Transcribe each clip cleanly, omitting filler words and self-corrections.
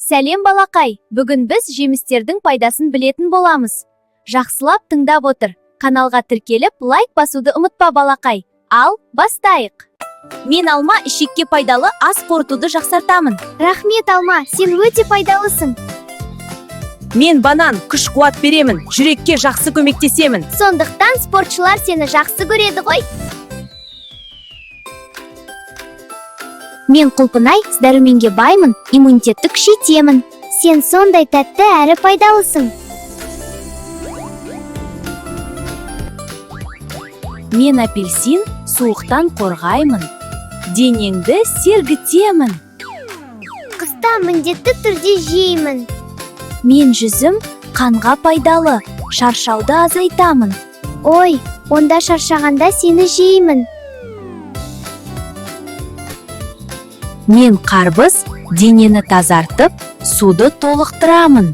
Сәлем, балақай! Бүгін біз жемістердің пайдасын білетін боламыз. Жақсылап тыңдап отыр. Каналға тіркеліп, лайк басуды ұмытпа, балақай. Ал, бастайық. Мен алма, ішекке пайдалы, ас қорытуды жақсартамын. Рахмет, алма, сен өте пайдалысың. Мен банан, күш қуат беремін, жүрекке жақсы көмектесемін. Сондықтан спортшылар сені жақсы көреді ғой. Мен құлпынай, дәруменге баймын, иммунитетті күшейтемін. Сен сондай тәтті әрі пайдалысың. Мен апельсин, суықтан қорғаймын. Денеңді сергітемін. Қыста міндетті түрде жеймін. Мен жүзім, қанға пайдалы, шаршауды азайтамын. Ой, онда шаршағанда сені жеймін. Мен қарбыз, денені тазартып, суды толықтырамын.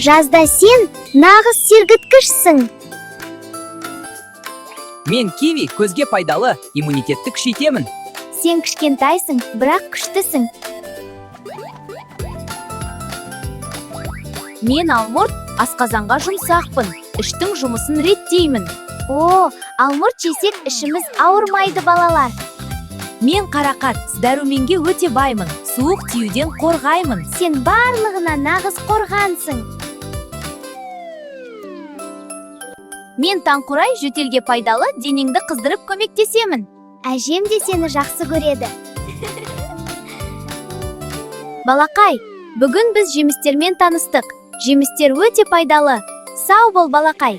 Жазда сен нағыз сергіткішсің. Мен киви, көзге пайдалы, иммунитетті күшейтемін. Сен кішкентайсың, бірақ күштісің. Мен алмұрт, асқазанға жұмсақпын, іштің жұмысын реттеймін. О, алмұрт жесек, ішіміз ауырмайды, балалар. Мен қарақат, дәруменге өте баймын, суық тиюден қорғаймын. Сен барлығына нағыз қорғансың. Мен таңқурай, жөтелге пайдалы, денеңді қыздырып көмектесемін. Әжем де сені жақсы көреді. Балақай, бүгін біз жемістермен таныстық. Жемістер өте пайдалы. Сау бол, балақай.